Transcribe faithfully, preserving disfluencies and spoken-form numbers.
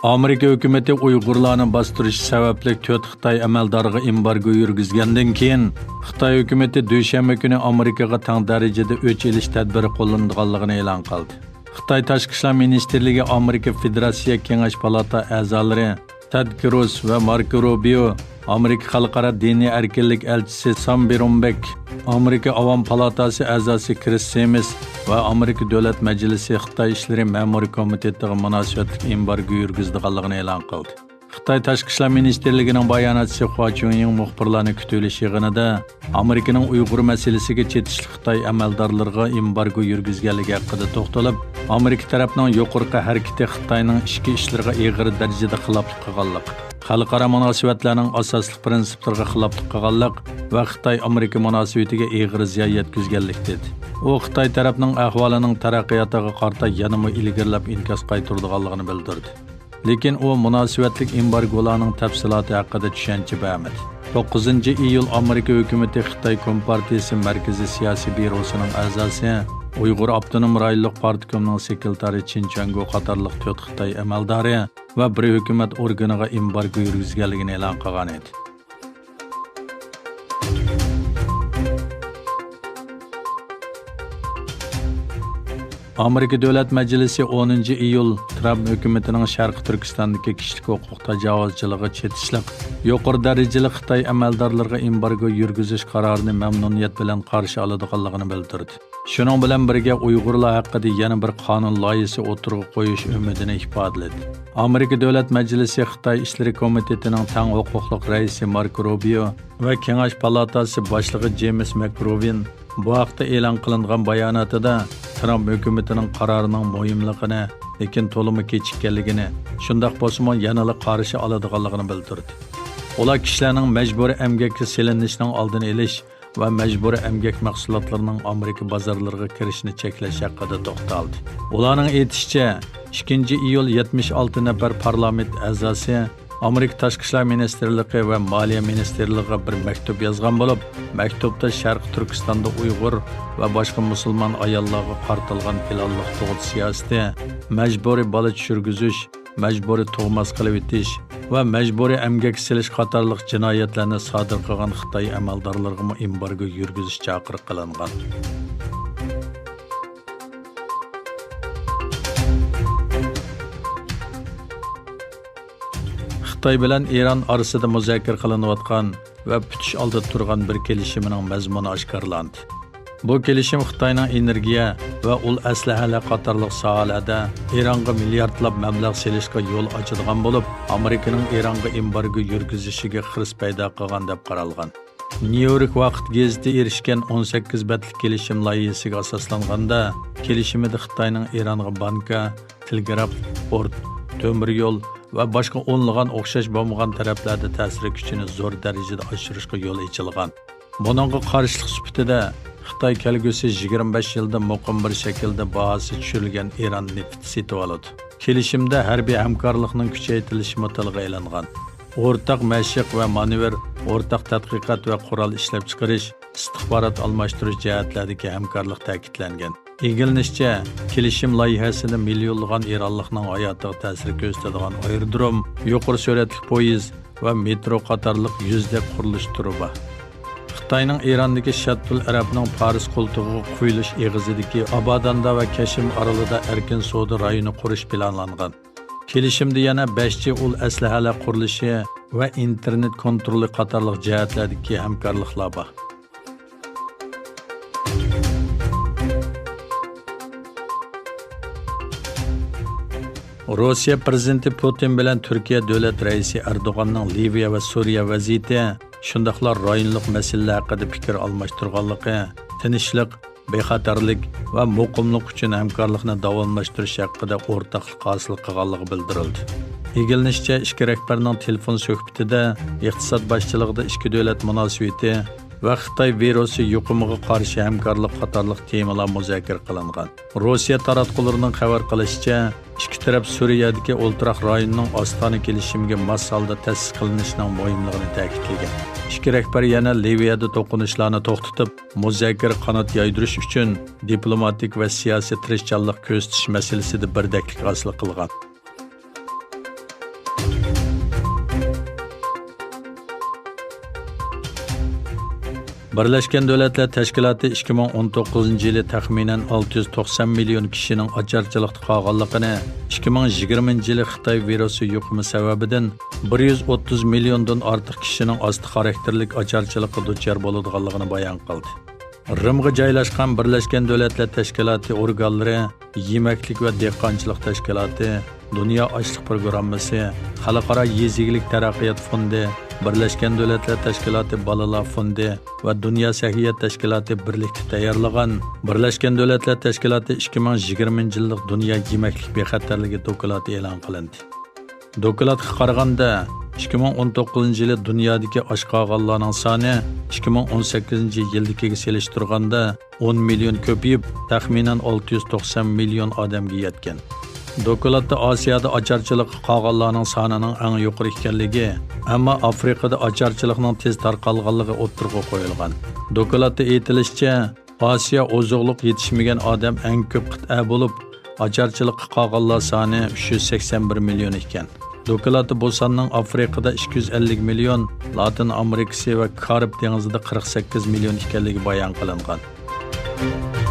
ئامېرىكا ھۆكۈمىتى ئۇيغۇرلارنى باستۇرۇش سەۋەبلىك تۆت خىتاي ئەمەلدارىغا ئېمبارگو يۈرگۈزگەندىن كېيىن، خىتاي ھۆكۈمىتى دۈشەنبە كۈنى ئامېرىكىغا تەڭ دەرىجىدە ئۆچ ئېلىش تەدبىرى قوللىنىدىغانلىقىنى ئېلان قىلدى. خىتاي تاشقى ئىشلار مىنىستىرلىكى ئامېرىكا فېدېراتسىيە كېڭەش پالاتا ئەزالىرى تېد كروز ۋە ماركو روبىيو، ئامېرىكا خەلقئارا دىنىي ئەركىنلىك ئەلچىسى سام بىرونبېك، ئامېرىكا ئاۋام پالاتاسى ئەزاسى كرىس سېمىس ۋە ئامېرىكا دۆلەت مەجلىسى خىتاي ئىشلىرى مەمۇرىي كومىتېتىغا مۇناسىۋەتلىك ئېمبارگو يۈرگۈزىدىغانلىقىنى ئېلان قىلدى. خىتاي تاشقى ئىشلار مىنىستىرلىكىنىڭ باياناتچىسى خۇا چۈنيىڭ مۇخبىرلارنى كۈتۈۋېلىش يىغىنىدا ئامېرىكىنىڭ ئۇيغۇر مەسىلىسىگە چېتىشلىق خىتاي ئەمەلدارلىرىغا ئېمبارگو يۈرگۈزگەنلىكى ھەققىدە توختىلىپ، ئامېرىكا تەرەپنىڭ يۇقىرىقى ھەرىكىتى خىتاينىڭ ئىچكى ئىشلىرىغا ئېغىر دەرىجىدە خىلاپلىق قىلغانلىق، خەلقئارا مۇناسىۋەتلەرنىڭ ئاساسلىق پىرىنسىپلىرىغا خىلاپلىق قىلغانلىق ۋە خىتاي ئامېرىكا مۇناسىۋىتىگە ئېغىر زىيان يەتكۈزگەنلىك، دېدى. ئۇ خىتاي تەرەپنىڭ ئەھۋالىنىڭ تەرەققىياتىغا قارىتا يەنىمۇ ئىلگىرىلەپ ئىنكاس قايتۇرىدىغانلىقىنى بىلدۈردى. لېكىن ئۇ مۇناسىۋەتلىك ئېمبارگولارنىڭ تەپسىلاتى ھەققىدە چۈشەنچە بەرمىدى. توققۇزىنچى ئىيۇل ئامېرىكا ھۆكۈمىتى خىتاي كومپارتىيىسى مەركىزىي سىياسىي بيۇروسىنىڭ ئەزاسى، ئۇيغۇر ئاپتونوم رايونلۇق پارتكومنىڭ سېكرېتارى چىن چۈەنگو قاتارلىق تۆت خىتاي ئەمەلدارى ۋە بىر ھۆكۈمەت ئورگىنىغا ئېمبارگو يۈرگۈزگەنلىكىنى ئېلان قىلغان ئىدى. ئامېرىكا دۆلەت مەجلىسى ئونىنچى ئىيۇل ترامپ ھۆكۈمىتىنىڭ شەرقىي تۈركىستاندىكى كىشىلىك ھوقۇق تاجاۋۇزچىلىقىغا چېتىشلىق يۇقىرى دەرىجىلىك خىتاي ئەمەلدارلىرىغا ئېمبارگو يۈرگۈزۈش قارارىنى مەمنۇنىيەت بىلەن قارشى ئالىدىغانلىقىنى بىلدۈردى. شۇنىڭ بىلەن بىرگە، ئۇيغۇرلار ھەققىدە يەنە بىر قانۇن لايىھىسى ئوتتۇرىغا قويۇش ئۈمىدىنى ئىپادىلىدى. ئامېرىكا دۆلەت مەجلىسى خىتاي ئىشلىرى كومىتېتىنىڭ تەڭ ھوقۇقلۇق رەئىسى ماركو روبىيو ۋە كېڭەش پالاتاسى باشلىقى جېيمىس مەكروۋىن بۇ ھەقتە ئېلان قىلىنغان باياناتىدا ترامپ ھۆكۈمىتىنىڭ قارارىنىڭ مۇھىملىقىنى، لېكىن تولىمۇ كېچىككەنلىكىنى، شۇنداق بولسىمۇ يەنىلا قارشى ئالىدىغانلىقىنى بىلدۈردى. ئۇلار كىشىلەرنىڭ مەجبۇرىي ئەمگەككە سېلىنىشىنىڭ ئالدىنى ئېلىش ۋە مەجبۇرىي ئەمگەك مەھسۇلاتلىرىنىڭ ئامېرىكا بازارلىرىغا كىرىشىنى چەكلەش ھەققىدە توختالدى. ئۇلارنىڭ ئېيتىشىچە، ئىككىنچى ئىيۇل يەتمىش ئالتە نەپەر پارلامېنت ئەزاسى ئامېرىكا تاشقى ئىشلار مىنىستىرلىقى ۋە مالىيە مىنىستىرلىقىغا بىر مەكتۇپ يازغان بولۇپ، مەكتۇپتا شەرقىي تۈركىستاندا ئۇيغۇر ۋە باشقا مۇسۇلمان ئاياللارغا قارىتىلغان پىلانلىق تۇغۇت سىياسىتى، مەجبۇرىي بالا چۈشۈرگۈزۈش، مەجبۇرىي تۇغماس قىلىۋېتىش ۋە مەجبۇرىي ئەمگەككە سېلىش قاتارلىق جىنايەتلەرنى سادىر قىلغان خىتاي ئەمەلدارلىرىغىمۇ ئېمبارگو يۈرگۈزۈش چاقىرىقى قىلىنغان. خىتاي بىلەن ئىران ئارىسىدا مۇزاكىرە قىلىنىۋاتقان ۋە پۈتۈش ئالدىدا تۇرغان بىر كېلىشىمىنىڭ مەزمۇنى ئاشكارىلاندى. بۇ كېلىشىم خىتاينىڭ ئېنېرگىيە ۋە ئۇل ئەسلىھەلەر قاتارلىق ساھەلەردە ئىرانغا مىلياردلاپ مەبلەغ سېلىشقا يول ئاچىدىغان بولۇپ، ئامېرىكىنىڭ ئىرانغا ئېمبارگو يۈرگۈزۈشىگە خىرىس پەيدا قىلغان دەپ قارالغان. نيۇ يورك ۋاقىت گېزىتى ئېرىشكەن ئون سەككىز بەتلىك كېلىشىم لايىھىسىگە ئاساسلانغاندا، كېلىشىمىدە خىتاينىڭ ئىرانغا بانكا، تېلېگراف، پورت، تۆمۈر يول ۋە باشقا ئونلىغان ئوخشاش بولمىغان تەرەپلەردە تەسىر كۈچىنى زور دەرىجىدە ئاشۇرۇشقا يول ئېچىلغان. بۇنىڭغا قارشىلىق سۈپىتىدە، خىتاي كەلگۈسى يىگىرمە بەش يىلدا مۇقىم بىر شەكىلدە باھاسى چۈشۈرۈلگەن ئىران نېفىتى سېتىۋالىدۇ. كېلىشىمدە ھەربىي ھەمكارلىقنىڭ كۈچەيتىلىشىمۇ تىلغا ئېلىنغان. ئورتاق مەشىق ۋە مانېۋىر، ئورتاق تەتقىقات ۋە قورال ئىشلەپچىقىرىش، ئىستىخبارات ئالماشتۇرۇش جەھەتلەردىكى ھەمكارلىق تەكىتلەنگەن. ئىگىلىنىشىچە، كېلىشىم لايىھەسىدە مىليونلىغان ئىرانلىقنىڭ ھاياتىغا تەسىر كۆرسىتىدىغان ئايرودروم، يۇقىرى سۈرئەتلىك پويىز ۋە مېترو قاتارلىق يۈزدەك قۇرۇلۇش تۈرى بار. خىتاينىڭ ئىراندىكى شەتتۇل ئەرەبنىڭ پارس قولتۇقىغا قۇيۇلۇش ئېغىزىدىكى ئاباداندا ۋە كەشىم ئارىلىدا ئەركىن سودا رايونى قۇرۇش پىلانلانغان. كېلىشىمدە يەنە بەش جى ئۇل ئەسلىھەلەر قۇرۇلۇشى ۋە ئىنتېرنېت كونترولى قاتارلىق جەھەتلەردىكى ھەمكارلىقلار بار. روسىيە پىرېزىدېنتى پۇتىن بىلەن تۈركىيە دۆلەت رەئىسى ئەردوغاننىڭ لىۋىيە ۋە سۈرىيە ۋەزىيىتى، شۇنداقلا رايونلۇق مەسىلىلەر ھەققىدە پىكىر ئالماشتۇرغانلىقى، تىنچلىق، بىخەتەرلىك ۋە مۇقىملىق ئۈچۈن ھەمكارلىقنى داۋاملاشتۇرۇش ھەققىدە ئورتاقلىق ھاسىل قىلغانلىقى بىلدۈرۈلدى. ئىگىلىنىشىچە، ئىككى رەھبەرنىڭ تېلېفون سۆھبىتىدە ئىقتىساد باشچىلىقىدا ئىككى دۆلەت مۇناسىۋىتى ۋە خىتاي ۋىرۇسى يۇقۇمىغا قارشى ھەمكارلىق قاتارلىق تېمىلار مۇزاكىرە قىلىنغان. روسىيە تاراتقۇلىرىنىڭ خەۋەر قىلىشىچە، ئىككى تەرەپ سۈرىيەدىكى ئولتۇراق رايوننىڭ ئاستانا كېلىشىمىگە ماس ھالدا تەسىس قىلىنىشىنىڭ مۇھىملىقىنى تەكىتلىگەن. ئىككى رەھبەر يەنە لىۋىيەدە توقۇنۇشلارنى توختىتىپ، مۇزاكىرە قانات يايدۇرۇش ئۈچۈن دىپلوماتىك ۋە سىياسىي تىرىشچانلىق كۆرسىتىش مەسىلىسىدە بىردەكلىك ھاسىل قىلغان. بىرلەشكەن دۆلەتلەر تەشكىلاتى ئىككى مىڭ ئون توققۇزىنچى يىلى تەخمىنەن ئالتە يۈز توقسان مىليون كىشىنىڭ ئاچارچىلىقتا قالغانلىقىنى، ئىككى مىڭ يىگىرمىنچى يىلى خىتاي ۋىرۇسى يۇقۇمى سەۋەبىدىن بىر يۈز ئوتتۇز مىليوندىن ئارتۇق كىشىنىڭ ئاستا خاراكتېرلىك ئاچارچىلىققا دۇچار بولىدىغانلىقىنى بايان قىلدى. رىمغا جايلاشقان بىرلەشكەن دۆلەتلەر تەشكىلاتى ئورگانلىرى، يېمەكلىك ۋە دېھقانچىلىق تەشكىلاتى، دۇنيا ئاشلىق پروگراممىسى، خەلقئارا يېزا ئىگىلىك تەرەققىيات فوندى، بىرلەشكەن دۆلەتلەر تەشكىلاتى بالىلار فوندى ۋە دۇنيا سەھىيە تەشكىلاتى بىرلىكتە تەييارلىغان بىرلەشكەن دۆلەتلەر تەشكىلاتى ئىككى مىڭ يىگىرمىنچى يىللىق دۇنيا يېمەكلىك بىخەتەرلىكى دوكلاتى ئېلان قىلىندى. دوكلاتقا قارىغاندا، ئىككى مىڭ ئون توققۇزىنچى يىلى دۇنيادىكى ئاچ قالغانلارنىڭ سانى ئىككى مىڭ ئون سەككىزىنچى يىلدىكىگە سېلىشتۇرغاندا ئون مىليون كۆپىيىپ، تەخمىنەن ئالتە يۈز توقسان مىليون ئادەمگە يەتكەن. دوكلاتتا ئاسىيادا ئاچارچىلىققا قالغانلارنىڭ سانىنىڭ ئەڭ يۇقىرى ئىكەنلىكى، ئەمما ئافرىقىدا ئاچارچىلىقنىڭ تېز تارقالغانلىقى ئوتتۇرىغا قويۇلغان. دوكلاتتا ئېيتىلىشىچە، ئاسىيا ئوزۇقلۇق يېتىشمىگەن ئادەم ئەڭ كۆپ قىتئە بولۇپ، ئاچارچىلىققا قالغانلار سانى ئۈچ يۈز سەكسەن بىر مىليون ئىكەن. دوكلاتتا بۇ ساننىڭ ئافرىقىدا ئىككى يۈز ئەللىك مىليون، لاتىن ئامېرىكىسى ۋە كارىب دېڭىزىدا قىرىق سەككىز مىليون ئىكەنلىكى بايان قىلىنغان.